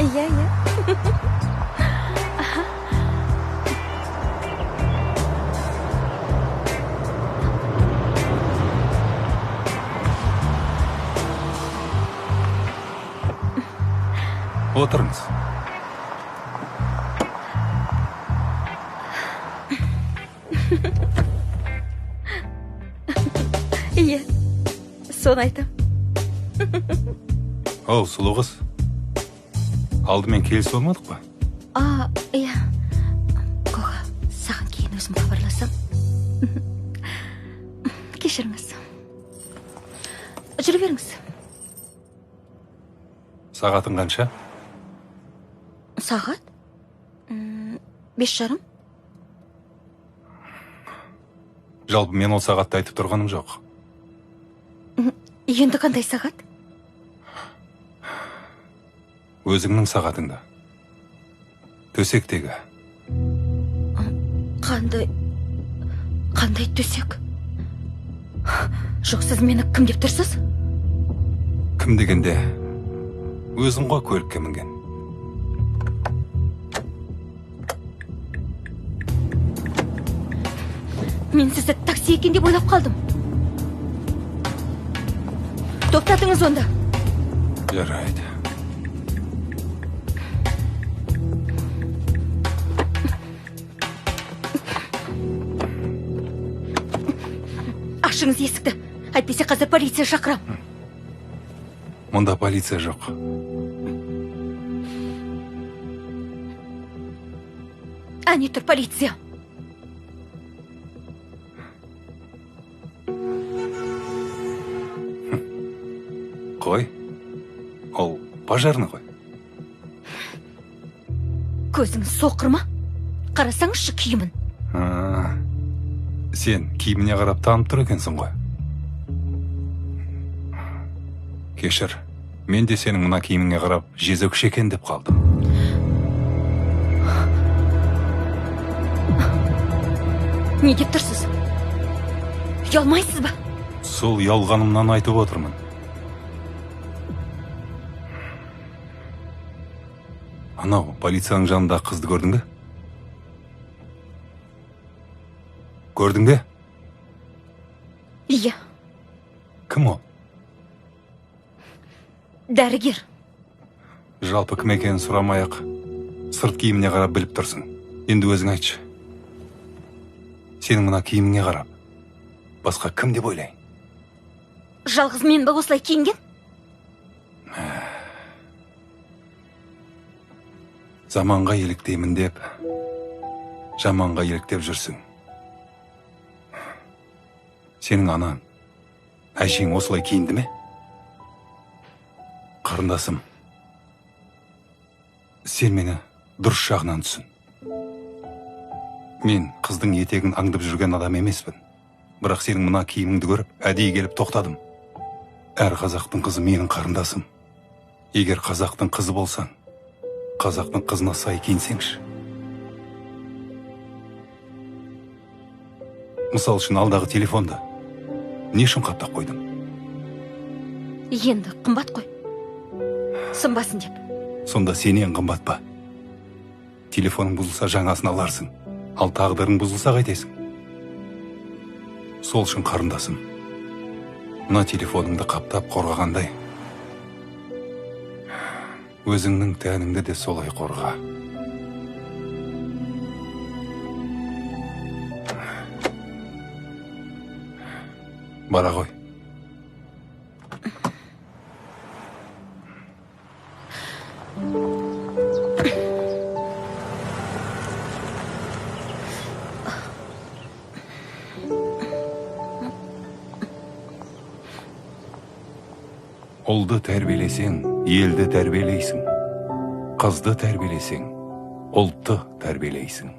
Иә, иә. Отырыңыз. Иә, соны айтам. Оу, сұлу қыз. Алдымен келісіп алмадық па? А, иә. Коха, саған кейін өзім хабарласам. Кешіріңіз. Жүре беріңіз. Сағатың қанша? Сағат? 5:30. Жалпы мен ол сағатты айтып тұрғаным жоқ. Енді қандай сағат? Өзіңнің сағатыңды. Төсектегі. Қандай төсек? Жоқ, сіз мені кім деп тұрсыз? Кім дегенде, өзің ғой көлікке мінген. Мен сізді такси екен деп ойлап қалдым. Тоқтатыңыз онда. Жарайды. Ашыңыз есікті. Әйтпесе қазір полиция шақырам. Мұнда полиция жоқ. Әне тұр полиция. Қой. Ол пожарный ғой. Көзіңіз соқыр ма? Қарасаңызшы киімін. Сен киіміне қарап танып тұр екенсің ғой. Кешір, мен де сенің мына киіміңе қарап жезөкше екен деп қалдым. Не деп тұрсыз? Ұялмайсыз ба? Сол ұялғанымнан айтып отырмын. Анау полицияның жанындағы қызды көрдің бе? Көрдің бе? Иә. Кім ол? Дәрігер. Жалпы кім екенін сұрамай-ақ, сырт киіміне қарап біліп тұрсың. Енді өзің айтшы. Сенің мына киіміңе қарап, басқа кім деп ойлайын? Жалғыз мен бе осылай киінген? Заманға еліктеймін деп, жаманға еліктеп жүрсің. Сенің анаң, әжең осылай киінді ме? Қарындасым, сен мені дұрыс жағынан түсін. Мен қыздың етегін аңдып жүрген адам емеспін. Бірақ сенің мына киіміңді көріп, әдейі келіп тоқтадым. Әр қазақтың қызы менің қарындасым. Егер қазақтың қызы болсаң, қазақтың қызына сай киінсеңші. Мысал үшін алдағы телефонды не үшін қаптап қойдың? Енді қымбат қой. Сынбасын деп. Сонда сенен қымбат па? Телефоның бұзылса жаңасын аларсың, ал тағдырың бұзылса қайтесің? Сол үшін қарындасым, мына телефоныңды қаптап қорғағандай, өзіңнің тәніңді де солай қорға. Бара ғой. Ұлды тәрбиелесең, елді тәрбиелейсің. Қызды тәрбиелесең, ұлтты тәрбиелейсің.